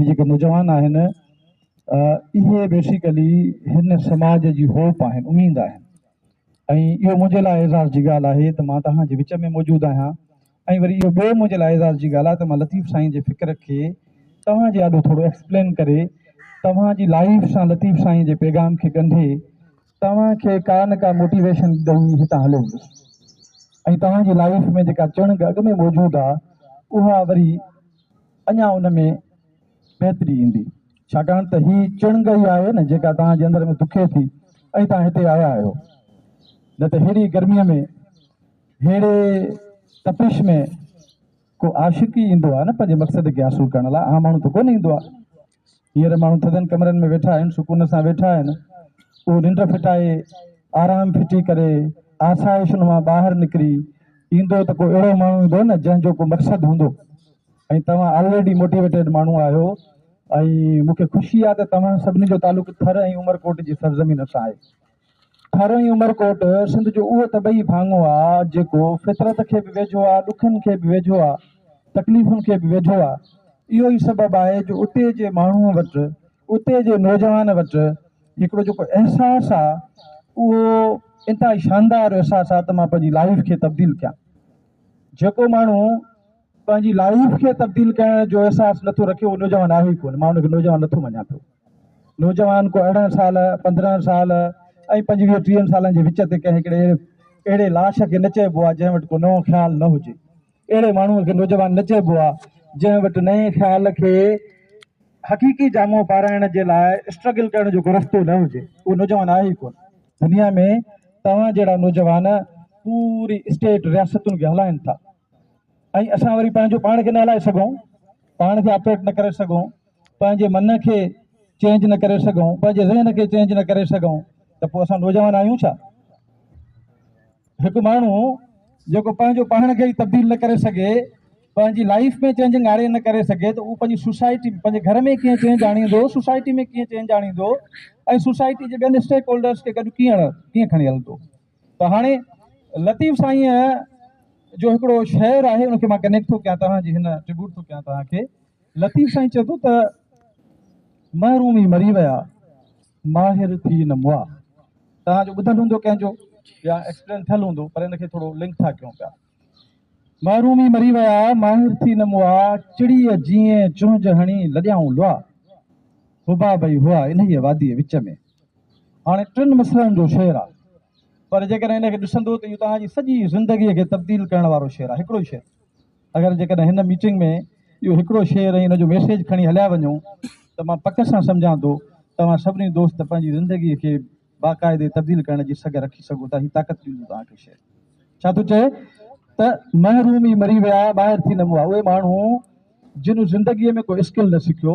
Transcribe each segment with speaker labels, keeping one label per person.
Speaker 1: هي جيڪي نوجوان آهن اهي بيسيڪلي هن سماج جي هوپ آهن، اميد آهن ۽ اهو منهنجي لاء اعزاز جي ڳالهه آهي ته مان توهان جي وچ ۾ موجود آهيان ۽ وري اهو ٻيو منهنجي لاء اعزاز جي ڳالهه آهي ته مان لطيف سائين جي فڪر کي توهان جي آڏو ٿورو ايڪسپلين ڪري توهان جي لائيف سان لطيف سائين جي پيغام کي ڳنڍي توهان کي ڪا نه ڪا موٽيويشن ڏئي هتان هليو ويندس ۽ توهان جي لائيف ۾ جيڪا چڻگ اڳ ۾ موجود آ اها وري اڃا ان ۾ بهتري ايندي ڇاڪاڻ ته هي چڻگ ئي آهي نه جيڪا توهان جي اندر ۾ دکي ٿي ۽ توهان هتي آيا آهيو نه ته ههڙي گرمي ۾ ههڙي تپش ۾ ڪو عاشق ئي ايندو آ نه پنهنجي مقصد کي حاصل ڪرڻ لاء عام ماڻهو ته ڪونه ايندو آ. هينئر ماڻهو ٿڌن ڪمرن ۾ ويٺا آهن، سڪون سان ويٺا آهن. اهو ننڊ ڦٽائي، آرام ڦٽي ڪري، آسائشن مان ٻاهر نڪري ايندو ته ڪو اهڙو ماڻهو ايندو نه جنهن جو ڪو مقصد هوندو ۽ توهان آلريڊي موٽيويٽيڊ ماڻهو آهيو ۽ مون کي خوشي آهي ته توهان سڀني جو تعلق ٿر ۽ عمرڪوٽ جي سرزمين سان آهي. ٿر ۽ عمرڪوٽ سنڌ جو اهو طبعي ڀاڱو آ، جيڪو فطرت کي به ويجهو آ، ڏکن کي به ويجهو آ، تڪليفن کي به ويجهو آ. اهو ئي سبب آهي جو اتي جي ماڻهوء وٽ، اتي جي نوجوان وٽ هڪڙو جيڪو احساس آ، اهو انتهائي شاندار احساس آ ته مان پنهنجي لائيف کي تبديل ڪيان. جيڪو ماڻهو پنهنجي لائيف کي تبديل ڪرڻ جو احساس نٿو رکي، اهو نوجوان آهي ئي ڪونه. مان ان کي نوجوان نٿو مڃان پيو. نوجوان ڪو 18 سال، 15 سال ۽ 25 ٽيهن سالن جي وچ تي ڪنهن هڪڙي اهڙي لاش کي نه چئبو آهي جنهن وٽ ڪو نئون خيال نه هجي. اهڙي ماڻهوء کي نوجوان نه چئبو آهي جنهن وٽ نئين خيال کي حقيقي جامو پارائڻ جي لاء اسٽرگل ڪرڻ جو ڪو رستو نه هجي. اهو نوجوان آهي ئي ڪونه. دنيا ۾ توهان جهڙا نوجوان پوري اسٽيٽ رياستن کي هلائين ٿا ۽ اسان وري پنهنجو پاڻ کي نه هلائي سگهون، پاڻ کي آپريٽ نه ڪري سگهون. پنهنجي من کي چينج نه ڪري سگهون، پنهنجي ذهن کي چينج نه ڪري سگهون ته پوء اسان نوجوان آهيون ڇا؟ هڪ ماڻهو جيڪو پنهنجو پاڻ کي ئي تبديل نه ڪري سگهي، پنهنجي لائيف ۾ چينجنگ آڻي نه ڪري سگهي ته اهو پنهنجي سوسائٽي ۾ پنهنجي گهر ۾ ڪيئن چينج آڻيندو، سوسائٽي ۾ ڪيئن چينج آڻيندو ۽ سوسائٽي جي ٻين اسٽيڪ هولڊرز کي گڏ ڪيئن کڻي هلندو. ته هاڻي لطيف سائينء جو هڪڙو شعر آهي ان کي مان ڪنيڪٽ ٿو ڪيان توهان جي هن ٽربيوٽ ٿو ڪيان توهان کي. لطيف سائين چئي ٿو ته محروم ئي مري ويا، ماهر ٿي نه مئا. توهان جو ٻڌل هوندو ڪنهن جو يا ايڪسپلين ٿيل هوندو پر ان کي ٿورو لنڪ ٿا ڪيون پيا. محروم ئي مري ويا، ماهر ٿي نه مئا، چڙيء جيئن چونج هڻي لڏيائون لئا. حباب ئي هئا انهيء واديء وچ ۾. هاڻي ٽن مصرعن جو شعر آهي پر جيڪڏهن ان کي ڏسندو ته اهو توهان جي سڄي زندگيء کي تبديل ڪرڻ وارو شعر آهي. هڪڙو ئي شعر. اگر جيڪڏهن هن ميٽنگ ۾ اهو هڪڙو شعر ۽ ان جو ميسيج کڻي هليا وڃو ته مان پڪ سان سمجهان ٿو توهان سڀني دوست پنهنجي زندگي کي باقاعدي تبديل ڪرڻ جي سگهه رکي سگهو ٿا. هي طاقت ڏيندو توهان کي شعر. ڇا ٿو چئي ته محروم ئي مري ويا ٻاهر ٿي نه مئا. اهي ماڻهو جن زندگيء ۾ ڪو اسڪل نه سکيو،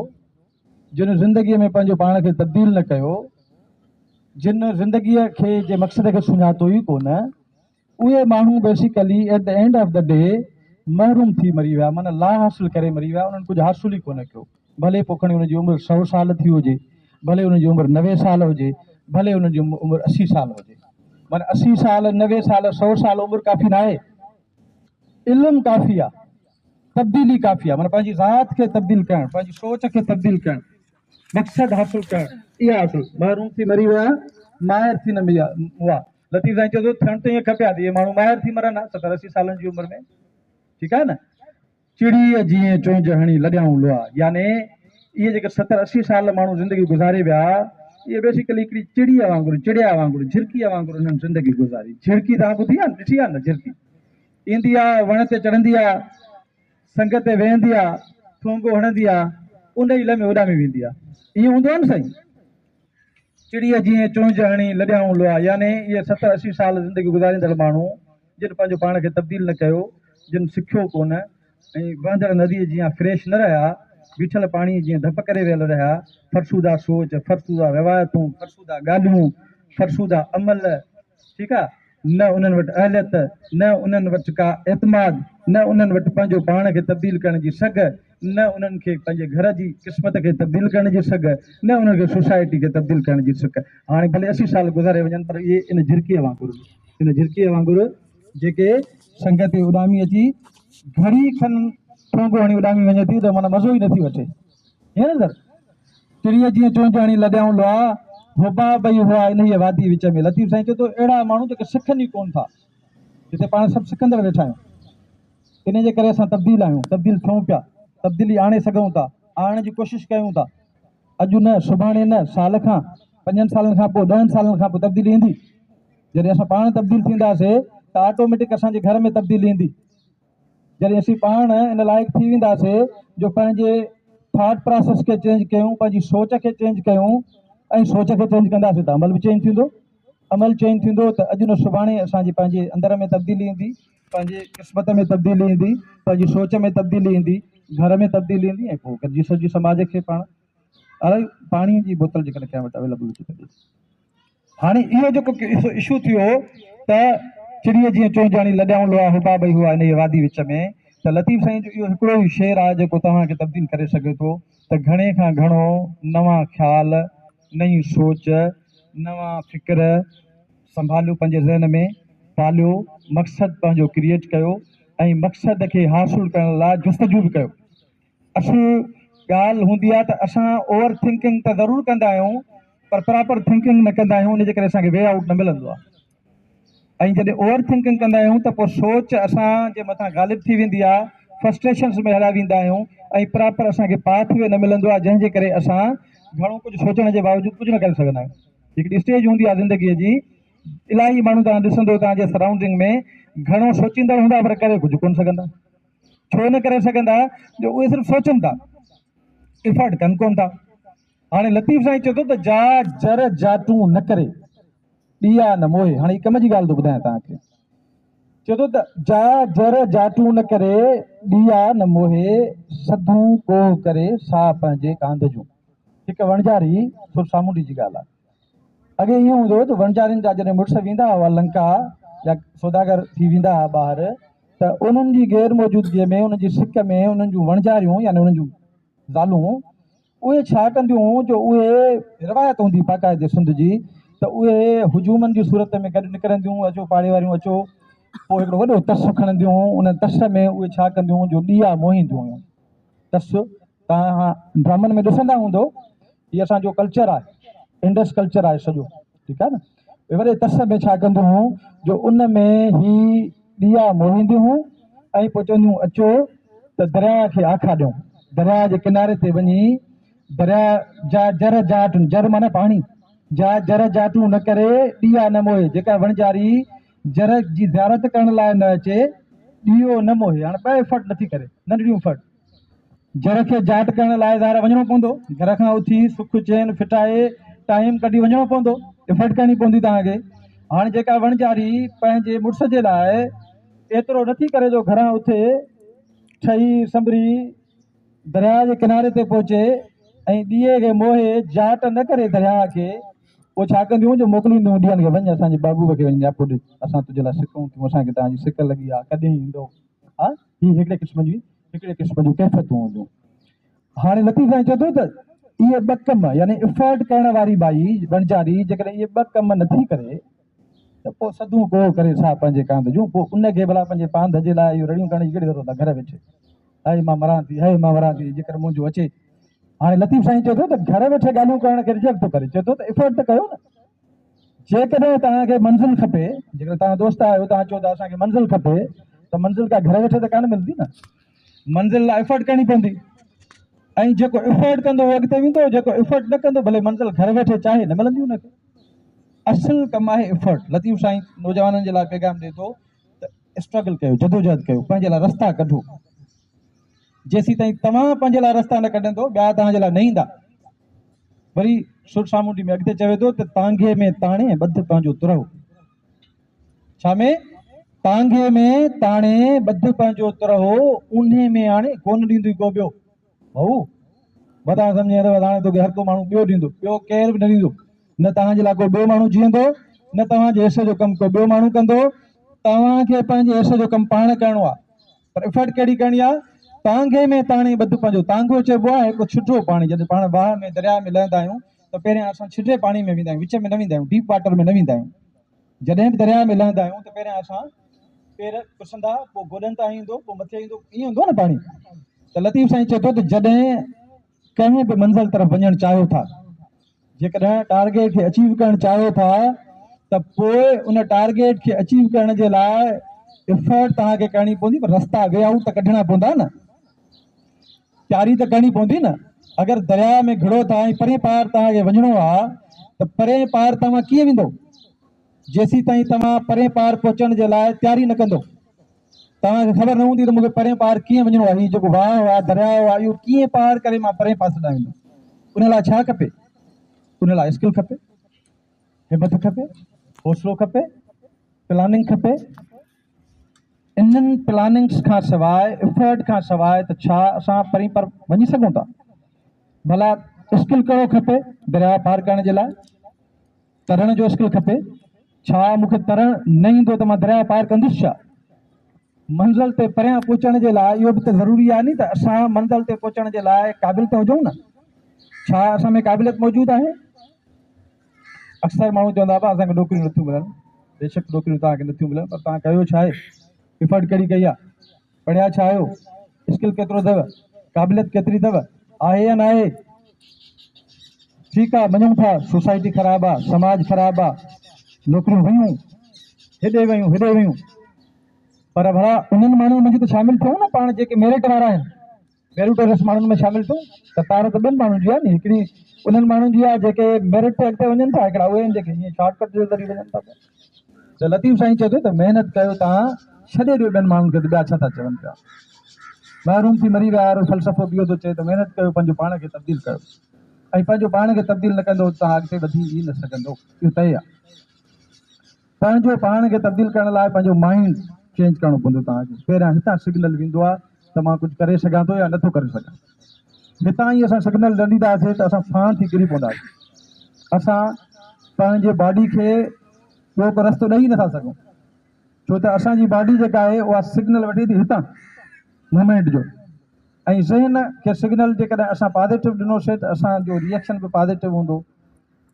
Speaker 1: جن زندگيء ۾ پنهنجو پاڻ کي تبديل نه ڪيو، جن زندگيء کي جي مقصد کي سڃاتو ئي ڪونه، اهي ماڻهو basically at the end of the day محروم ٿي مري ويا معنيٰ لا حاصل ڪري مري ويا انهن ڪجهه حاصل ئي ڪونه ڪيو ڀلي پوء کڻي انهن جي عمر سئو سال ٿي هجي ڀلي انهن جي عمر 90 سال هجي ڀلي انهن جي عمر 80 سال هجي معنيٰ 80 سال 90 سال سئو سال عمر ڪافي ناهي علم ڪافي آ تبديلي ڪافي آ معنيٰ پنهنجي ذات کي تبديل ڪرڻ پنهنجي سوچ کي تبديل ڪرڻ مقصد حاصل ڪرڻ اها اصل محروم ٿي مري ويا ماهر ٿي نه مئا لطيف سائين چئي ٿو ٿيڻ ته ائين کپي ها ته اهي ماڻهو ماهر ٿي مرن ها ستر اسي سالن جي عمر ۾ ٺيڪ آهي نه چڙيء جيئن چونج هڻي لڏيائون لوها يعني اهي جيڪي ستر اسي سال ماڻهو زندگي گذاري ويا اهي بيسيڪلي هڪڙي چڙيء وانگر چڙيا وانگر جهرڪيء وانگر انهن زندگي گذاري جهرڪي توهان ٻڌي آهي نه ڏٺي آهي نه جهرڪي ايندي آهي وڻ تي چڙهندي آهي سنگ تي ويهندي آ، ٺونگو هڻندي آ، ان ئي لمحي اڏامي ويندي آ. ائين هوندو آ نه سائين؟ چڙيء جيئن چونج هڻي لڏيائون لوها يعني اهي ستر اسي سال زندگي گذاريندڙ ماڻهو جن پنهنجو پاڻ کي تبديل نه ڪيو، جن سکيو ڪونه ۽ وهندڙ نديء جيان فريش نه رهيا، بيٺل پاڻيء جيئن ڌپ ڪري ويل رهيا، فرسوده سوچ، فرسوده روايتون، فرسوده ڳالهيون، فرسوده عمل، ٺيڪ آ. نه انهن وٽ اهليت، نه انهن وٽ ڪا اعتماد، نه انهن وٽ پنهنجو پاڻ کي تبديل ڪرڻ جي سگهه، نه انهن کي پنهنجي گهر جي قسمت کي تبديل ڪرڻ جي سگهه، نه انهن کي سوسائٽي کي تبديل ڪرڻ جي سگهه. هاڻي ڀلي 80 سال گذاري وڃن پر اهي ان جهرڪيء وانگر، ان جهرڪيء وانگر جيڪي سنگ تي اڏامي اچي گهڙي کن ٺونگو هڻي اڏامي وڃي ٿي ته معنيٰ مزو ئي نٿي وٺي. ائين نه سر؟ چڙيء جيئن چونچ هڻي لڏيائون لئا، حباب ئي هئا انهيء واديء وچ ۾. لطيف سائين چئي ٿو، اهڙا ماڻهو جيڪي سکن ئي ڪونه ٿا. هتي پاڻ سڀ سکندڙ ويٺا آهيون. انهيء جي ڪري اسان تبديل آهيون، تبديل ٿيون پيا، تبديلي آڻي سگهون ٿا، آڻڻ جي ڪوشش ڪيون ٿا. اڄ نه، سڀاڻي نه، سال کان، پنجن سالن کان پوء، ڏهن سالن کان پوء تبديلي ايندي. جڏهن اسان پاڻ تبديل ٿينداسي ته آٽوميٽڪ اسان جي گهر ۾ تبديلي ايندي. جڏهن اسين پاڻ ان لائق ٿي وينداسي جو پنهنجي ٿاٽ پراسيس کي چينج ڪيون، پنهنجي سوچ کي چينج ڪيون ۽ سوچ کي چينج ڪنداسي ته عمل به چينج ٿيندو. عمل چينج ٿيندو ته اڄ نه سڀاڻي اسان جي پنهنجي اندر ۾ تبديلي ايندي، پنهنجي قسمت ۾ تبديلي ايندي، پنهنجي سوچ ۾ تبديلي ايندي، گهر ۾ تبديلي ايندي ۽ پوء گڏجي سڄي سماج کي پاڻ الائي پاڻي جي بوتل جيڪڏهن ڪنهن وٽ اويليبل هجي ته ڏي. هاڻي اهو جيڪو اشو ٿيو ته چڙيء جيئن چونجاڻي لڏيائون لوها حباب ئي هئا انهيء وادي وچ ۾ ته لطيف سائين جو اهو هڪڙو ئي شعر آهي جيڪو توهان کي تبديل ڪري سگهي ٿو ته گهڻي کان گهڻو نوان خيال، نئين سوچ، نوان فڪر سنڀاليو پنهنجي ذهن ۾ پاليو، مقصد پنهنجو ڪريئيٽ ڪيو ۽ مقصد کي حاصل ڪرڻ لاء جستجو به ڪيو. اصل ڳالهه هوندي آهي ته اسان اوور ٿنڪنگ ته ضرور ڪندا آهيون پر پراپر ٿنڪنگ نه ڪندا آهيون ان جي ڪري اسان کي وي آئوٽ نه ملندو آهي ۽ جڏهن اوور ٿنڪنگ ڪندا آهيون ته پوء سوچ اسان جي مٿان غالب ٿي ويندي آهي فرسٽريشنس ۾ هليا ويندا آهيون ۽ پراپر اسان کي پاٿ وي نه ملندو آهي جنهن جي ڪري اسان گهڻو ڪجهه سوچڻ جي باوجود ڪجهه نه ڪري سگهندا آهيون هڪڙي اسٽيج هوندي آهي زندگيء جي الاهي ماڻهو توهان ڏسندو توهان جي سرائونڊنگ ۾ گهڻو سوچيندڙ هوندا پر ڪري ڪجهه ڪونه سگهندا ڇو نه ڪري سگهندا جو اهي صرف سوچن ٿا افرٽ ڪن ڪون ٿا. هاڻي لطيف سائين چئي ٿو ته جا جر جاٽون نه ڪري ڏيئا نه موهي. هاڻي هي ڪم جي ڳالهه ٿو ٻڌايان توهان کي. چئي ٿو ته جا جر جاٽون نه ڪري ڏيئا نه موهي سڌون ڪوهه ڪري سا پنهنجي ڪانڌ جون. هڪ وڻجاري سر سامونڊي جي ڳالهه آهي. اڳي ائين هوندو هو ته وڻجارين جا جڏهن مڙس ويندا هئا لنڪا يا سوداگر ٿي ويندا هئا ٻاهر ته انهن جي غير موجودگيء ۾ انهن جي سڪ ۾ انهن جون وڻجاريون يعني انهن جون زالون اهي ڇا ڪنديون هيون جو اهي روايت هوندي هئي باقاعدي سنڌ جي ته اهي هجومن جي صورت ۾ گڏ نڪرنديون اچو پاڙي واريون اچو پوء هڪڙو وڏو تس کڻنديون هيون ان تس ۾ اهي ڇا ڪنديون هيون جو ڏيئا موهينديون هيون تس توهان ڊرامن ۾ ڏسندا هوندو هي اسان جو ڪلچر آهي انڊس ڪلچر آهي سڄو ٺيڪ آهي نه وڏي تس ۾ ڇا ڪنديون هيون جو ان ۾ هي ڏيئا موهينديون هيون ۽ پوء چونديون هيون اچو ته درياء کي آکا ڏيون درياء جي ڪناري تي وڃي درياء جا جر جاٽون جر معنيٰ پاڻي جا جر جاٽون نه ڪري ڏيئا نه موهي جيڪا وڻجاري جر جي زيارت ڪرڻ لاء نه اچي ڏيئو نه موهي هاڻي ٻه افرٽ نٿي ڪري ننڍڙيون افرٽ جر کي جاٽ ڪرڻ لاء ظاهر وڃڻو پوندو. گهر کان اٿي سک چين ڦٽائي ٽائيم ڪڍي وڃڻو پوندو. افرٽ ڪرڻي پوندي توهان کي. هاڻي جيڪا وڻجاري پنهنجي مڙس جي لاء ايترو نٿي ڪري جو گهران اٿي ٺهي سنڀري درياء جي ڪناري تي پهچي ۽ ڏيئي کي موهي جاٽ نه ڪري درياء کي پوء ڇا ڪنديون جو موڪلينديون ڏيئن کي وڃ اسان جي محبوب کي وڃي نياپو ڏي اسان تنهنجي لاء سڪون ٿيون اسان کي توهان جي سڪ لڳي آ ڪڏهن ايندو. ها هي هڪڙي قسم جي هڪڙي قسم جون ڪيفيتون هونديون. هاڻي لطيف سائين چئي ٿو ته اهي ٻه ڪم يعني افرٽ ڪرڻ واري ٻائي وڻجاري جيڪڏهن اهي ٻه ڪم نٿي ڪري ته پوء سڌون ڪوهه ڪري سا پنهنجي ڪانڌ جون پوء ان کي ڀلا پنهنجي پانڌ جي لاء اهو رڙيون ڪرڻ جي ڪهڙي ضرورت آهي گهر ويٺي هاء مان مران ٿي هاء مان مران ٿي جيڪر منهنجو اچي. هاڻي لطيف سائين چئي ٿو ته گهر ويٺي ڳالهيون ڪرڻ کي رجيڪٽ ٿو ڪري چئي ٿو ته افرٽ ته ڪيو نه. جيڪڏهن توهان کي منزل کپي، جيڪڏهن توهان دوست آهيو، توهان چئو ته اسان کي منزل کپي ته منزل ڪا گهر ويٺي ته ڪانه ملندي نه. منزل لاء افرٽ ڪرڻي پوندي ۽ جيڪو افرٽ ڪندو اهو اڳتي ويندو، جيڪو افرٽ نه ڪندو ڀلي منزل گهر ويٺي چاهي نه ملندي ان کي. اصل ڪم آهي افرٽ. لطيف سائين نوجوانن جي لاء پيغام ڏئي ٿو ته اسٽرگل ڪيو، جدوجهد ڪيو، پنهنجي لاء رستا ڪڍو. جيسيتائين توهان پنهنجي لاء رستا نه ڪڍندو ٻيا توهان جي لاء نه ايندا. وري سر سامونڊي ۾ اڳتي چوي ٿو ته تانگهي ۾ تاڻي ٻڌ پنهنجو ترهو. ڇا ۾؟ تانگهي ۾ تاڻي ٻڌ پنهنجو ترهو، اونهي ۾ آڻي ڪونه ڏيندوئي ڪو ٻيو. ڀائو! متان سمجهين ته هاڻي توکي هر ڪو ماڻهو ٻيو ڏيندو. ٻيو ڪير به نه ڏيندو. نه توهان جي لاء ڪو ٻيو ماڻهو جيئندو، نه توهان جي حصي جو ڪم ڪو ٻيو ماڻهو ڪندو. توهان کي پنهنجي حصي جو ڪم پاڻ ڪرڻو آهي. پر افرٽ ڪهڙي ڪرڻي آ؟ تانگهي ۾ تاڻي ٻڌ پنهنجو. تانگهو چئبو آهي هڪڙو ڇڊو پاڻي. جڏهن پاڻ واهه ۾ درياء ۾ لهندا آهيون ته پهريان اسان ڇڊي پاڻي ۾ ويندا آهيون، وچ ۾ نه ويندا آهيون، ڊيپ واٽر ۾ نه ويندا آهيون. جڏهن به درياء ۾ لهندا آهيون ته پهريان اسان پير پسندا، پوء گوڏن تائين ايندو، پوء مٿي ايندو، ائين هوندو آهي نه پاڻي. ته لطيف سائين چئي ٿو ته جڏهن ڪنهن به منزل طرف وڃڻ چاهيو ٿا، جيڪڏهن ٽارگيٽ کي اچيو ڪرڻ چاهيو ٿا ته پوء ان ٽارگيٽ کي اچيو ڪرڻ جي لاء افرٽ توهان کي ڪرڻي پوندي پر رستا وي آئوٽ ته ڪڍڻا پوندا نه، تياري ته ڪرڻي پوندي نه. اگر درياء ۾ گهڙو ٿا ۽ پرين پار توهان کي وڃڻو آ ته پرين پار توهان ڪيئن ويندو جيسيتائين توهان پرين پار پهچڻ جي لاء تياري نه ڪندو. توهان کي خبر نه هوندي ته مون کي پرين پار ڪيئن وڃڻو آهي، هي جيڪو واهه آهي، درياء آهي، اهو ڪيئن پار ڪري مان پرين پاسي ڏانهن ويندس. ان لاء ڇا کپي؟ ان لاء اسڪل کپي، همت کپي، حوصلو کپي، پلاننگ کپي. انهن پلاننگس کان سواء، افرٽ کان سواء ته ڇا اسان پرين پار وڃي سگهون ٿا؟ ڀلا اسڪل ڪهڙو کپي درياء پار ڪرڻ جي لاء؟ ترڻ جو اسڪل کپي. ڇا مون کي ترڻ نه ايندو ته مان درياء پار ڪندس ڇا؟ منزل تي پريان پهچڻ جي لاء اهو به ته ضروري آهي ني ته اسان منزل تي پهچڻ جي لاء قابل ته هجون نه. ڇا اسان ۾ قابليت موجود آهي؟ اڪثر ماڻهو چوندا ابا اسان کي نوڪريون نٿيون ملن. بيشڪ نوڪريون توهان کي نٿيون ملن پر توهان ڪيو ڇا آهي؟ افرٽ ڪهڙي ڪئي آهي؟ پڙهيا ڇا آهيو؟ اسڪل ڪيترو اٿو؟ قابليت ڪيتري اٿو؟ آهي يا ناهي؟ ٺيڪ آ مڃون ٿا سوسائٽي خراب آ، سماج خراب آ، نوڪريون ويون، هيڏي ويون هيڏي ويون پر ڀلا انهن ماڻهن منجهه ته شامل ٿيون نه پاڻ جيڪي ميرٽ وارا آهن. ميريٽوريس ماڻهن ۾ شامل ٿيون. قطار ته ٻن ماڻهن جي آهي نه، هڪڙي انهن ماڻهن جي آهي جيڪي ميرٽ تي اڳتي وڃن ٿا، هڪڙا اهي آهن جيڪي ائين شارٽ ڪٽ جي ذريعي وڃن ٿا پيا. ته لطيف سائين چئي ٿو ته محنت ڪيو تان ڇڏي ڏيو ٻين ماڻهن کي ته ٻيا ڇا ٿا چون پيا. محروم ٿي مري ويا وارو فلسفو به اهو ٿو چئي ته محنت ڪيو پنهنجو پاڻ کي تبديل ڪيو ۽ پنهنجو پاڻ کي تبديل نه ڪندو ته توهان اڳتي وڌي ئي نه سگهندو اهو طئي آهي. پنهنجو پاڻ کي تبديل ڪرڻ لاء پنهنجو مائينڊ چينج ڪرڻو پوندو توهان کي پهريان هتان سگنل ويندو آهي ته مان ڪجهه ڪري سگهان ٿو يا نٿو ڪري سگهان هتان ئي اسان سگنل نه ڏينداسين ته اسان ڦان ٿي ڪري پونداسين اسان پنهنجي باڊي کي ٻيو ڪو رستو ڏئي نٿا سگهون ڇو ته اسان جي باڊي جيڪا آهي اها سگنل وٺي ٿي هتان مومينٽ جو ۽ ذهن کي سگنل جيڪڏهن اسان پازيٽو ڏنوسي ته اسان جو ريئڪشن به پازيٽو هوندو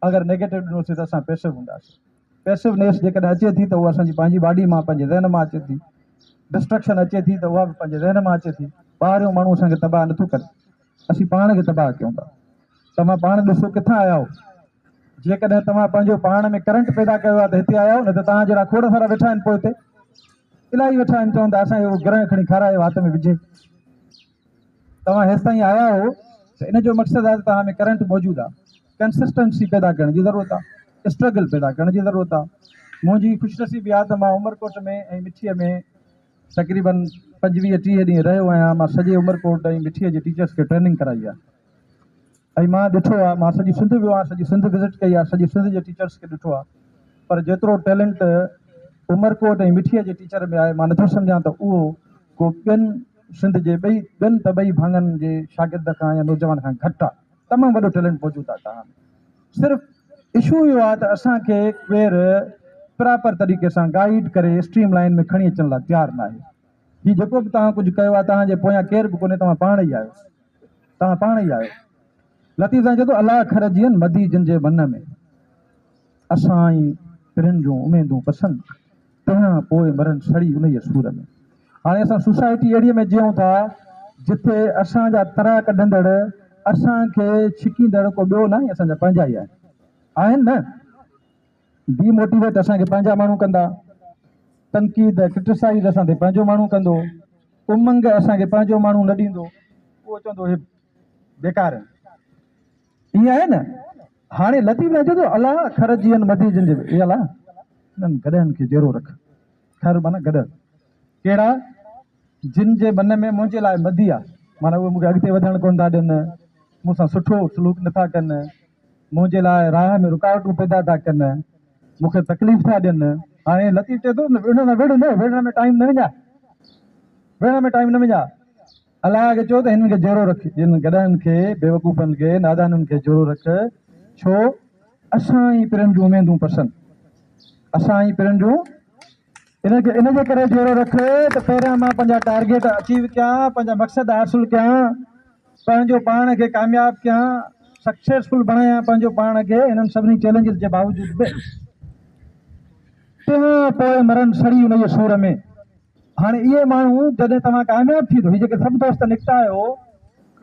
Speaker 1: اگر نيگيٽو ڏنوسين ته اسان پيسو هونداسين. پيسو نيس جيڪڏهن اچي ٿي ته اها اسان جي پنهنجي باڊي مان پنهنجي ذهن مان اچي ٿي. ڊسٽرڪشن اچي ٿي ته اها به پنهنجي ذهن مان اچي ٿي. ٻاهريون ماڻهو اسان کي تباهه نٿو ڪري. اسين پاڻ کي تباهه ڪيون ٿا. توهان پاڻ ڏسو ڪٿان آيا آهيو. جيڪڏهن توهان پنهنجو پاڻ ۾ ڪرنٽ پيدا ڪيو آهي ته هتي آيا آهيو نه ته توهان جهڙا کوڙ سارا ويٺا آهن پوئتي. الاهي ويٺا آهن چون ٿا اسان کي اهو گرهه کڻي کارائي وات ۾ وجهي. توهان هيستائين آيا آهيو ته ان جو مقصد آهي ته توهان ۾ ڪرنٽ موجود آهي. ڪنسسٽنسي پيدا ڪرڻ جي ضرورت آهي. اسٽرگل پيدا ڪرڻ جي ضرورت آهي. منهنجي خوش نصيبي آهي ته مان عمرڪوٽ ۾ ۽ مٺيء ۾ تقريبن 25 30 ڏينهن رهيو آهيان. مان سڄي عمرڪوٽ ۽ مٺيء جي ٽيچرس کي ٽريننگ ڪرائي آهي ۽ مان ڏٺو آهي مان سڄي سنڌ ويو آهيان سڄي سنڌ وزٽ ڪئي آهي سڄي سنڌ جي ٽيچرس کي ڏٺو آهي پر جيترو ٽيلنٽ عمرڪوٽ ۽ مٺيء جي ٽيچر ۾ آهي مان نٿو سمجهان ته اهو ڪو ٻين سنڌ جي ٻئي ٻين طبعي ڀاڱن جي شاگرد کان يا نوجوان کان گهٽ آهي. تمام وڏو ٽيلنٽ موجود آهي توهان ۾ صرف اشو اهو آهي ته اسان کي ڪير پراپر طريقي سان گائيڊ ڪري اسٽريم لائين ۾ کڻي اچڻ لاء تيار ناهي. هي جيڪو به توهان ڪجهه ڪيو آهي توهان جي پويان ڪير به ڪونهي توهان پاڻ ئي آهيو توهان پاڻ ئي آهيو. لطيف سائين چئي ٿو الله کر جيئن مدي جن جي من ۾. اسان ئي پرين جون اميدون پسن، تنهان پوء مرن سڙي انهيء سور ۾. هاڻي اسان سوسائٽي اهڙيء ۾ جيئون ٿا، جتي اسان جا ترا ڪڍندڙ، اسان کي ڇڪيندڙ ڪو ٻيو ناهي، اسان جا پنهنجا ئي آهن. آهن نه؟ ڊي موٽيويٽ اسان کي پنهنجا ماڻهو ڪندا، تنقيد، ڪرٽيسائيز اسان تي پنهنجو ماڻهو ڪندو، امنگ اسان کي پنهنجو ماڻهو نه ڏيندو، اهو چوندو هي بيڪار آهن. ائين آهي نه؟ هاڻي لطيف سائين چئي ٿو، الا کر جيئن مدي جن جي اي الا انهن گڏهن کي جيئرو رک. کر معنيٰ گڏهه. ڪهڙا؟ جن جي من ۾ منهنجي لاء مدي آ، معنيٰ اهي مون کي اڳتي وڌڻ ڪونه ٿا ڏين، مون سان سٺو سلوڪ نه ٿا ڪن، منهنجي لاء راهه ۾ رڪاوٽون پيدا ٿا ڪن، مون کي تڪليف ٿا ڏين. هاڻي لطيف چئي ٿو، انهن سان وڙهه نه، وڙهڻ ۾ ٽائيم نه وڃاء، وڙهڻ ۾ ٽائيم نه وڃاء. الله کي چئو ته هنن کي جيئرو رک، هنن گڏهن کي، بيوقوفن کي، نادانن کي جيئرو رک، ڇو اسان ئي پرين جون اميدون پسن، اسان ئي پرين جون انهن کي ان جي ڪري جيئرو رک ته پهريان مان پنهنجا ٽارگيٽ اچيو ڪيان، پنهنجا مقصد حاصل ڪيان، پنهنجو پاڻ کي ڪامياب ڪيان، سڪسيسفل بڻايان پنهنجو پاڻ کي انهن سڀني چئلينجز جي باوجود به. تنهن پوء مرن سڙي انهيء سور ۾. هاڻي اهي ماڻهو جڏهن توهان ڪامياب ٿي ٿو هي جيڪي سڀ دوست نڪتا آهيو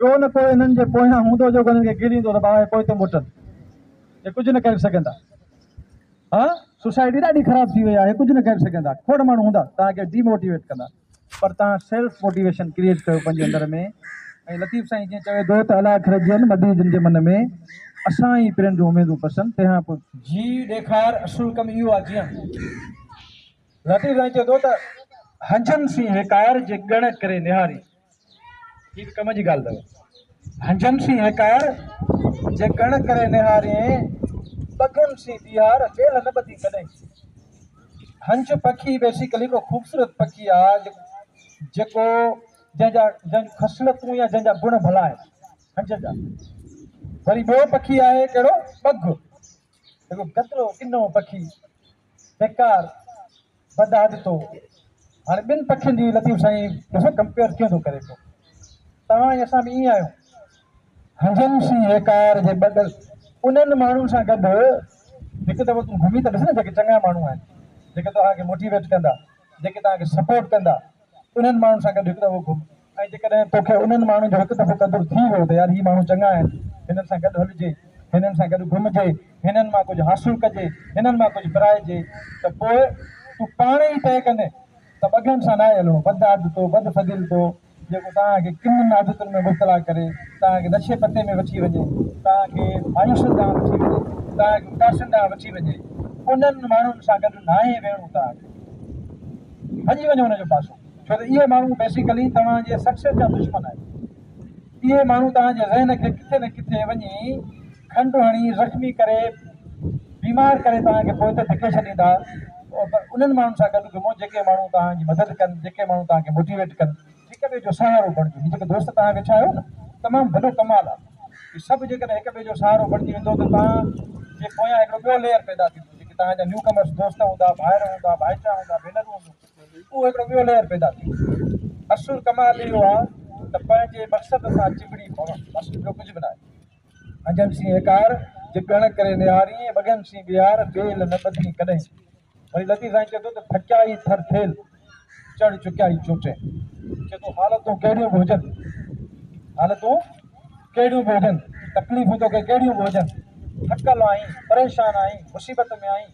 Speaker 1: ڪو نه ڪو انهن جي پويان هوندو جيڪو انهن کي گهليندو ته بابا هي پوئتي موٽن، هي ڪجهه نه ڪري سگهندا. ها سوسائٽي ڏاڍي خراب ٿي وئي آهي، ڪجهه نه ڪري سگهندا. کوڙ ماڻهو هوندا توهان کي ڊي موٽيويٽ ڪندا، پر توهان سيلف موٽيويشن ڪريئيٽ ڪيو پنهنجي اندر ۾. ۽ لطيف سائين جيئن چوي ٿو ته الا اکر جن مدي جن جي من ۾، اسان ئي پرين جون اميدون پسن، تنهن کان پوء. جيء ڏيکار، اصل ڪم اهو آهي جيئڻ. لطيف سائين چئي ٿو ته هنجن سين هيڪار جي ڳڻ ڪري نهاري. هي به ڪم جي ڳالهه اٿو. هنجن سين هيڪار جي ڳڻ ڪري نهارين، ٻگهن سين ٻيهار ٻيلهه نه ٻڌين ڪڏهين. هنج پکي بيسيڪلي هڪڙو خوبصورت پکي آهي جيڪو جنهن جا جنهن جون خصلتون يا جنهن جا گڻ ڀلا آهن هنج جا. وري ٻيو پکي آهي ڪهڙو ٻگهه جيڪو گدلو ڪنو پکي بيڪار بد عادتو. هاڻي ٻن پکين جي لطيف سائين ڏسو ڪمپيئر ڪيئن ٿو ڪري پيو. توهان ۽ اسان به ائين آهيون. هنجن سين هيڪار جي ٻڏل انهن ماڻهن سان گڏ هڪ دفعو تون گهمي ته ڏس نه جيڪي چڱا ماڻهو آهن، جيڪي توهان کي موٽيويٽ ڪندا، جيڪي توهان کي سپورٽ ڪندا، انهن ماڻهن سان گڏ هڪ دفعو گهم ۽ جيڪڏهن توکي انهن ماڻهن جو هڪ دفعو قدر ٿي ويو ته يار هي ماڻهو چڱا آهن، هنن سان گڏ هلجي، هنن سان گڏ گهمجي، هنن مان ڪجهه حاصل ڪجي، هنن مان ڪجهه پرائجي ته پوء تون پاڻ ئي طئي ڪندين ته ٻگهن سان ناهي هلڻو، بد عادتو، بد فضيلتو، جيڪو توهان کي ڪنن عادتن ۾ مبتلا ڪري، توهان کي نشي پتي ۾ وٺي وڃي، توهان کي مايوسين ڏانهن وٺي وڃي، توهان کي اداسين ڏانهن وٺي وڃي، انهن ماڻهن سان گڏ ناهي ويهڻو توهان کي. ڀڄي وڃو ان جو پاسو، ڇو ته اهي ماڻهو بيسيڪلي توهان جي سڪسيس جا دشمن آهن. اهي ماڻهو توهان جي ذهن کي ڪٿي نه ڪٿي وڃي کنڊ هڻي زخمي ڪري بيمار ڪري توهان کي پوئتي ڌڪي ڇڏيندا. انهن ماڻهن سان گڏ گهمو جيڪي ماڻهو توهان جي مدد ڪن، جيڪي ماڻهو توهان کي موٽيويٽ ڪن. هڪ ٻئي جو سهارو بڻجو. هي جيڪي دوست توهان ويٺا آهيو نه تمام وڏو ڪمال آهي. هي سڀ جيڪڏهن هڪ ٻئي جو سهارو بڻجي ويندو ته توهان جي پويان هڪڙو ٻيو ليئر پيدا ٿيندو. جيڪي توهان جا نيو ڪمرس دوست هوندا، ڀائر هوندا، ڀائٽيا هوندا، ڀينرون هونديون، اهو هڪڙو ٻيو ليئر پيدا ٿيندو. اصل ڪمال اهو آهي ته پنهنجي مقصد سان چنبڙي پوڻ، بس ٻيو ڪجهه به ناهي. هنجن سين هيڪار، جي ڳڻ ڪري نهارين، ٻگهن سين ٻيهار، ٻيل نه ٻڌين ڪڏهين. وري لطيف سائين چئي ٿو ته ٿڪيا ئي ٿر ٿيل، چڙهه چڪيا ئي چوٽين. چئي ٿو حالتون ڪهڙيون به هجن، حالتون ڪهڙيون به هجن، تڪليفون توکي ڪهڙيون به هجن، ٿڪل آهين، پريشان آهين، مصيبت ۾ آهين،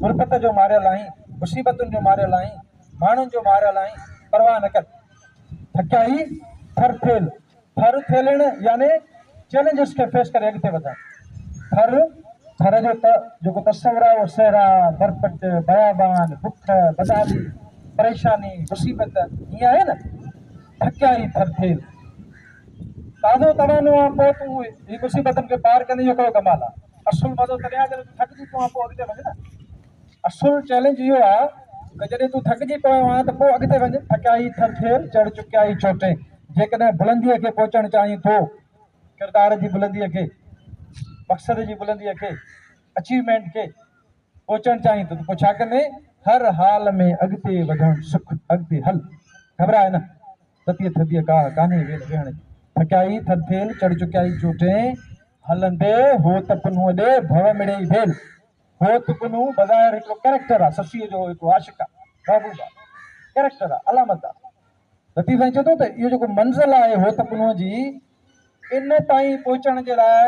Speaker 1: غربت جو ماريل آهين، مصيبتن جو ماريل آهين، ماڻهن جو ماريل آهين، پرواهه نه ڪر. ٿڪيا ئي ٿر ٿيل، ٿر ٿيلڻ يعني چئلينجز کي فيس ڪري اڳتي وڌڻ. ٿر، ٿر جو ته جيڪو تصور آهي اهو صحرا، برپٽ، بيابان، بک، بدحالي، پريشاني، مصيبت ائين آهي نه؟ ٿڪيا ئي ٿر ٿيل. تازو توانو آن پوء تون هي مصيبتن کي پار ڪندين اهو ڪهڙو ڪمال آهي؟ اصل مزو تڏهن آهي جڏهن تون ٿڪجي پيو آن پوء اڳتي وڃ نه. اصل چئلينج اهو آهي ته جڏهن تون ٿڪجي پيو آن ته پوء اڳتي وڃ. ٿڪيا ئي ٿر ٿيل، چڙهه چڪيا ئي چوٽين. جيڪڏهن بلنديء کي پهچڻ چاهين ٿو، ڪردار جي بلنديء کي، مقصد جي بلنديء کي، اچيومينٽ کي پهچڻ چاهين ٿو ته پوء ڇا ڪندين؟ هر حال ۾ اڳتي وڌڻ سک، اڳتي هل، گهٻراء نه. تتيء ٿڌيء ڪا ڪانهي ويل ويهڻ جي. ٿڪيا ئي ٿر ٿيل، چڙهه چڪيا ئي چوٽين. هلندي هوت پنهونء ڏي، ڀو مڙيئي ڀيل. هوت پنهون بظاهر هڪڙو ڪريڪٽر آ، سسيء جو هڪڙو عاشق آ، محبوب آ، ڪريڪٽر آ، علامت آ. لطيف سائين چئي ٿو ته اهو جيڪو منزل آهي هوت پنهونء جي، ان تائين پهچڻ جي لاء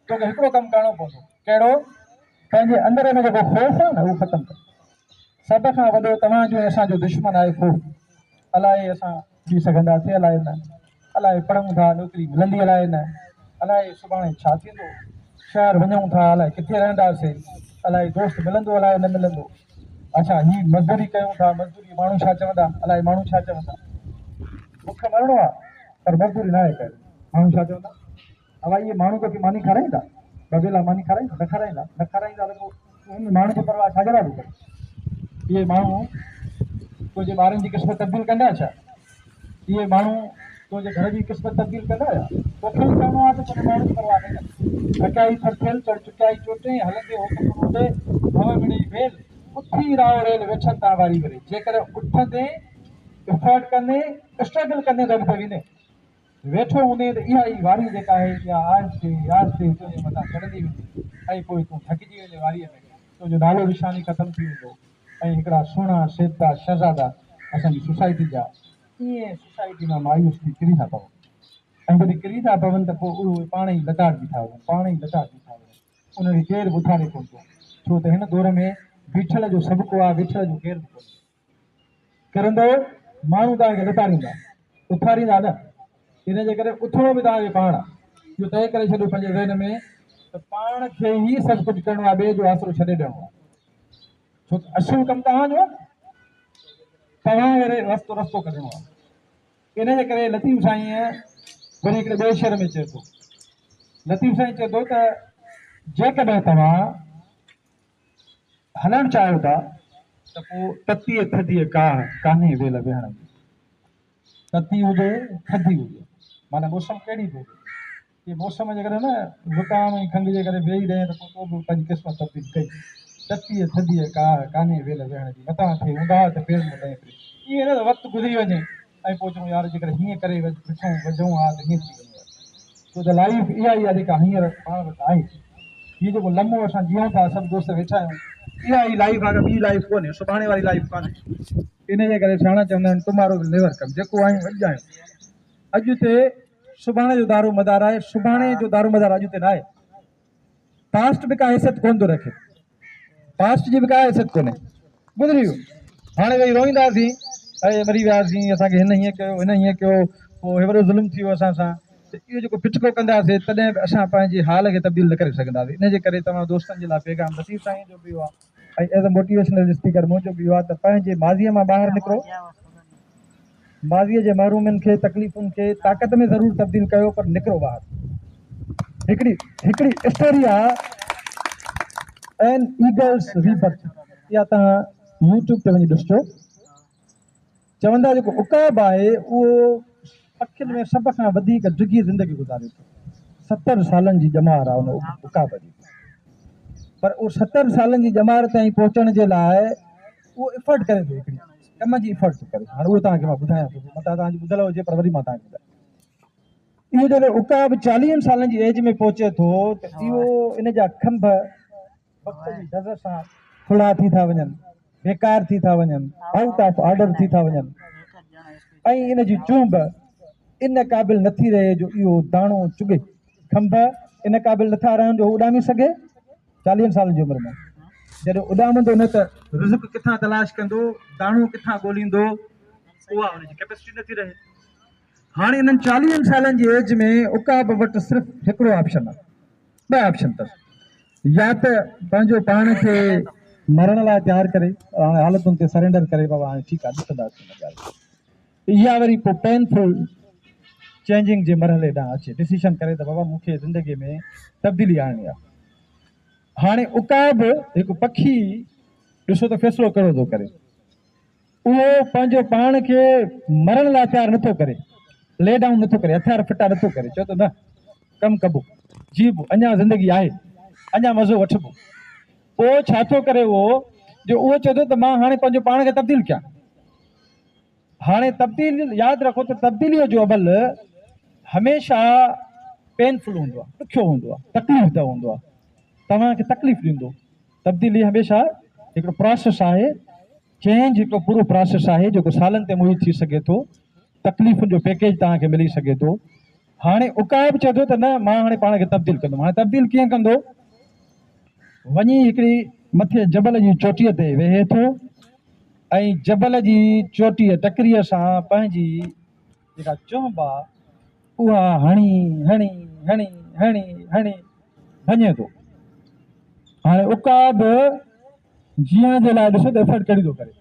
Speaker 1: توکي هڪڙو ڪم ڪرڻو پوندو. ڪهڙو؟ پنهنجي اندر ۾ جيڪو خوف آهي نه اهو ختم ڪر. سڀ کان وڏو توهان جو ۽ اسان جو دشمن آهي خوف. الائي اسان ٿي سگهنداسين الائي نه، الائي پڙهون ٿا نوڪري ملندي الائي نه، الائي سڀاڻي ڇا ٿيندو، شهر وڃون ٿا الائي ڪٿي رهنداسين، الائي دوست ملندو الائي نه ملندو، اڇا هي مزدوري ڪيون ٿا مزدوري ماڻهو ڇا چوندا، الائي ماڻهو ڇا چوندا. بک مرڻو آهي پر مزدوري ناهي ڪرڻي، ماڻهو ڇا چوندا. اوا اهي ماڻهو توکي ماني کارائيندا؟ ٻه ويلا ماني کارائيندا؟ نه کارائيندا. نه کارائيندا ته پوء تون انهن ماڻهن جي پرواهه ڇا جي لاء ٿو ڪرين؟ اهي ماڻهو تنهنجي ٻارن جي قسمت تبديل ڪندا ڇا؟ اهي ماڻهو تنهنجي گهر جي قسمت تبديل ڪندا ڇا؟ توکي ئي ڪرڻو آهي ته تنهنجي ماڻهن جي پرواهه نه ڪر. ٿڪيائي ٿرٿيل، چڙ چڪيائي چوٽين، هلندي هوت پنهون ڏي، ڀونء مڙيئي ڀيل، اٿي راهو ريل، ويٺن تان واري وري. جيڪڏهن اٿندين، افرٽ ڪندين، اسٽرگل ڪندين ته اڳتي ويندين. ويٺو هوندين ته اها ئي واري جيڪا آهي اها آهستي آهستي تنهنجي مٿان چڙهندي ويندي ۽ پوء تون ٿڪجي ويندين واريء ۾ تنهنجو نالو نشان ئي ختم ٿي ويندو ۽ هڪڙا سهڻا سيبتا شهزادا اسان جي سوسائٽي جا ائين سوسائٽي مان مايوس ٿي ڪري ٿا پون. ۽ جڏهن ڪري ٿا پون ته پوء اهي پاڻ ئي لتاڙجي ٿا وڃن، پاڻ ئي لتاڙجي ٿا وڃن. انهن کي ڪير به اٿاري ڪونه ٿو. ڇو ته هن دور ۾ بيٺل جو سڀ ڪو آهي، ويٺل جو ڪير به ڪونهي. ڪرندؤ ماڻهو توهان کي لتاڙيندا، اٿاريندا نه. ان جي ڪري اٿڻو به توهان کي پاڻ آهي. اهو طئي ڪري ڇڏيو پنهنجي ذهن ۾ ته پاڻ کي ئي سڀ ڪجهه ڪرڻو آهي، ٻئي جو آسرو ڇڏي ڏيڻو آهي. ڇو ته اصل ڪم توهان جو آهي نه. توهان کي رستو رستو ڪڍڻو آهي. انهيء جي ڪري لطيف سائينء وري هڪڙي ٻئي شعر ۾ چئي ٿو. لطيف سائين چئي ٿو ته جيڪڏهن توهان هلڻ چاهيو ٿا ته پوء تتيء ٿڌيء ڪاهه ڪانهي ويل ويهڻ جي. تتي هجي ٿڌي هجي معنيٰ موسم ڪهڙي به هجي. ڪي موسم جي ڪري نه زڪام ۽ کنگهه جي ڪري ويهي رهين ته پوء تو به پنهنجي قسمت تبديل ڪئي. تتيء ٿڌيء ڪاهه ڪانهي ويل ويهڻ جي، متان ٿئي اونداهه ته پير نه لئين پري. ائين نه ته وقت گذري وڃي ۽ پوء چئون يار جيڪر هيئن ڪري وٺون وجهون ها ته هيئن ٿي وڃي ها. ڇو ته لائيف اها ئي آهي جيڪا هينئر پاڻ وٽ آهي. هي جيڪو لمحو اسان جيئون ٿا سڀ دوست ويٺا آهيون اها ئي لائيف آهي ڪا ٻي لائيف ڪونهي سڀاڻي واري لائيف ڪانهي. انهيء جي ڪري سياڻا چوندا آهن ٽمارو ول نيور ڪم جيڪو آهيون اڄ آهيون. اڄ تي سڀاڻي جو دارو مدار آهي، سڀاڻي جو دارو مدار اڄ تي ناهي. پاسٽ به ڪا حيثيت ڪونه ٿو رکي. پاسٽ جي به ڪا حيثيت ڪونهي. گذري ويو. هاڻي ويهي روئينداسين، اي مري وياسين، اسان کي هن هيئن ڪيو، هن هيئن ڪيو، پوء هي وڏو ظلم ٿي ويو اسان سان. ته اهو جيڪو پٽڪو ڪنداسين، تڏهن به اسان پنهنجي حال کي تبديل نه ڪري سگهنداسين. ان جي ڪري توهان دوستن جي لاء پيغام لطيف سائين جو به اهو آهي ۽ ايز اي موٽيويشنل اسپيڪر منهنجو به اهو آهي ته پنهنجي ماضيء مان ٻاهر نڪرو. ماضيء جي محرومين کي، تڪليفن کي طاقت ۾ ضرور تبديل ڪيو پر نڪرو ٻاهر. هڪڙي هڪڙي اسٽوري آ اين ايگلز ري برٿ اها توهان يوٽيوب تي وڃي ڏسجو. چون ٿا جيڪو عقاب آهي اهو پکين ۾ سڀ کان وڌيڪ ڊگهي زندگي گذاري ٿو. 70 سالن جي ڄمار آ ان عقاب جي. پر اهو 70 سالن جي ڄمار تائين پهچڻ جي لاء اهو افرٽ ڪري ٿو هڪڙي ڪم جي افرٽ ٿو ڪري. هاڻي اهو توهان کي مان ٻڌايان ٿو متان توهان جي ٻڌل هجي پر وري مان توهان کي ٻڌايان. اهو جڏهن عقاب چاليهن سالن جي ايج ۾ پهچي ٿو ته اهو ان جا کنڀ وقت جي دز سان ٿلها ٿي ٿا وڃن، بيڪار ٿي ٿا وڃن، آئوٽ آف آرڊر ٿي ٿا وڃن ۽ ان جي چهنب ان قابل نٿي رهي جو اهو داڻو چڳي. کنڀ ان قابل نٿا رهن جو هو اڏامي سگهي. چاليهن سالن جي عمر ۾ جڏهن اڏامندو نه ته رزق ڪٿان تلاش ڪندو، داڻو ڪٿان ڳوليندو، اها ان جي ڪيپسٽي نٿي رهي. هاڻي انهن چاليهن سالن جي ايج ۾ عقاب وٽ صرف هڪڙو آپشن آهي، ٻه آپشن اٿس، يا ته پنهنجو پاڻ کي مرڻ لاء تيار ڪري، هاڻي حالتن تي سرينڊر ڪري بابا هاڻي ٺيڪ آهي ڏسنداسين ان ڳالهه کي، يا وري پوء پينفل چينجنگ جي مرحلي ڏانهن اچي ڊسيشن ڪري ته بابا مون کي زندگي ۾ تبديلي آڻڻي آهي. هاڻي عقاب هڪ پکي ڏسو ته فيصلو ڪهڙو ٿو ڪري. اهو پنهنجو پاڻ کي مرڻ لاء تيار نٿو ڪري، لي ڊائون نٿو ڪري، هٿيار ڦٽا نٿو ڪري، چئي ٿو نه ڪم ڪبو، جيئبو، اڃا زندگي آهي، اڃا مزو وٺبو. پوء ڇا ٿو ڪري اهو جو اهو چئي ٿو ته مان هاڻي پنهنجو پاڻ کي تبديل ڪيان. هاڻي تبديل ياد رکو ته تبديليء جو عمل هميشه پينفل هوندو آهي، ڏکيو هوندو آهي، تڪليف ده هوندو آهي، توهان کي تڪليف ڏيندو. تبديلي هميشه هڪڙو پراسيس آهي، چينج هڪڙو پورو پراسيس آهي جيڪو سالن تي محيط ٿي سگهي ٿو، تڪليفن جو پيڪيج توهان کي ملي سگهي ٿو. هاڻي عقاب چئي ٿو ته نه مان هاڻي پاڻ کي تبديل ڪندم. هاڻي تبديل ڪيئن ڪندو؟ وڃي هڪڙي مٿي جبل جي چوٽيء تي ويهي ٿو ۽ جبل جي چوٽيء ٽڪريء سان پنهنجي جيڪا چهنب آ اها هڻي هڻي هڻي هڻي هڻي ڀڃي ٿو. هاڻي عقاب جيئڻ جي لاء ڏسو ته ايفرٽ ڪهڙي ٿو ڪري.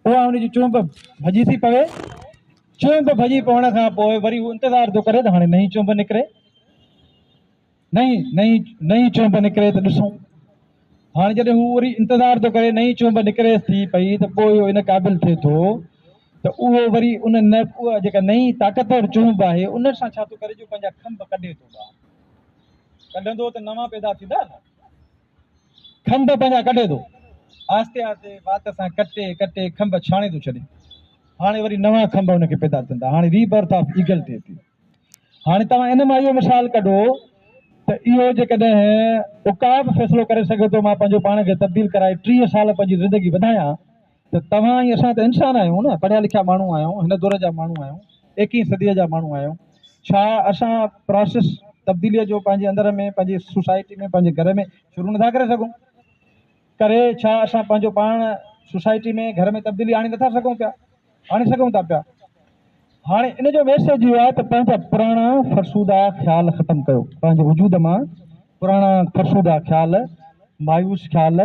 Speaker 1: اها ان جي چهنب ڀڄي ٿي پوي. چهنب ڀڄي پوڻ کان پوء وري هو انتظار ٿو ڪري ته هاڻي نئين چهنب نڪري. نئين نئين نئين چهنب نڪري ته ڏسون. هاڻي جڏهن هو وري انتظار ٿو ڪري نئين چهنب نڪريس ٿي پئي ته پوء اهو ان قابل ٿئي ٿو ته اهو وري ان نه اها جيڪا نئين طاقتور چهنب آهي ان سان ڇا ٿو ڪري جو پنهنجا کنڀ ڪڍي ٿو ٻاهر. ڪڍندو ته نوان پيدا ٿيندا نه. کنڀ پنهنجا ڪڍي ٿو. آهستي آهستي وات سان ڪٽي ڪٽي کنڀ ڇاڻي ٿو ڇڏي. هاڻي وري نوان کنڀ ان کي پيدا ٿين ٿا. هاڻي ري برٿ آف ايگل ٿئي ٿي. هاڻي توهان ان مان اهو مثال ڪڍو ته اهو جيڪڏهن عقاب فيصلو ڪري سگهي ٿو مان پنهنجو پاڻ کي تبديل ڪرائي 30 سال پنهنجي زندگي وڌايان ته توهان ۽ اسان ته انسان آهيون نه، پڙهيا لکيا ماڻهو آهيون، هن دور جا ماڻهو آهيون، ايڪيهين صديء جا ماڻهو آهيون. ڇا اسان پراسيس تبديليء جو پنهنجي اندر ۾ پنهنجي سوسائٽي ۾ پنهنجي گهر ۾ شروع نٿا ڪري سگهون؟ ڪري ڇا اسان پنهنجو پاڻ سوسائٽي ۾ گهر ۾ تبديلي آڻي نٿا سگهون پيا؟ آڻي سگهون ٿا پيا. هاڻي ان جو ميسيج اهو آهي ته پنهنجا پراڻا فرسودا خيال ختم ڪيو، پنهنجي وجود مان پراڻا فرسودا خيال، مايوس خيال،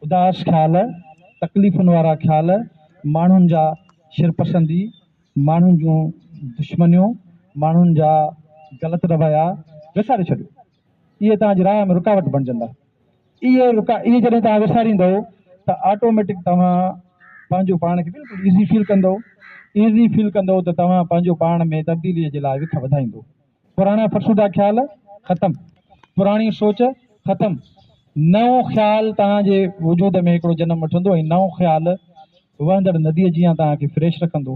Speaker 1: اداس خيال، تڪليفن وارا خيال، ماڻهن جا شرپسندي، ماڻهن جون دشمنيون، ماڻهن جا غلط رويا وساري ڇڏيو. اهي توهان جي راهه ۾ رڪاوٽ بڻجندا. اهي رڪا اهي جڏهن توهان وساريندؤ ته آٽوميٽڪ توهان پنهنجو پاڻ کي بلڪل ايزي فيل ڪندؤ. ايزي فيل ڪندؤ ته توهان پنهنجو پاڻ ۾ تبديليء جي لاء وک وڌائيندو. پراڻا فرسودا خيال ختم، پراڻي سوچ ختم، نئون خيال توهان جي وجود ۾ هڪڙو جنم وٺندو ۽ نئون خيال وهندڙ نديء جيان توهان کي فريش رکندو.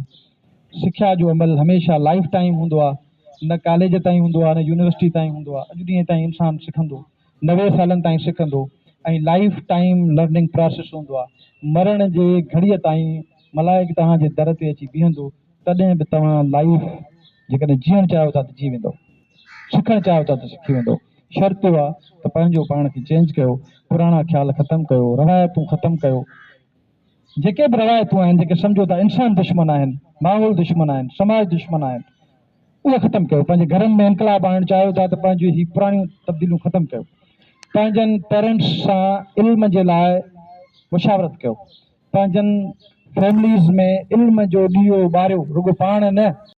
Speaker 1: سکيا جو عمل هميشه لائيف ٽائيم هوندو آهي، نه ڪاليج تائين هوندو آهي نه يونيورسٽي تائين هوندو آهي، اڄ ڏينهن تائين انسان سکندو، 90 سالن تائين سکندو ۽ لائيف ٽائيم لرننگ پراسيس هوندو آهي. مرڻ جي گهڙيء تائين ملائڪ توهان جي در تي اچي بيهندو تڏهن به توهان لائيف جيڪڏهن جيئڻ چاهيو ٿا ته جي ويندؤ، سکڻ چاهيو ٿا ته سکي ويندؤ. شرط اهو آهي ته پنهنجو پاڻ کي چينج ڪيو، پراڻا خيال ختم ڪيو، روايتون ختم ڪيو. جيڪي به روايتون آهن جيڪي سمجهو ٿا انسان دشمن آهن، ماحول دشمن آهن، سماج دشمن آهن، اهي ختم ڪيو. پنهنجي گهرن ۾ انقلاب آڻڻ چاهيو ٿا ته پنهنجون هي پراڻيون تبديليون ختم ڪيو. پنهنجن پيرنٽس سان علم جي لاء مشاورت ڪيو. پنهنجن فيمليز ۾ علم جو ڏيئو ٻاريو، رڳو پاڻ نه.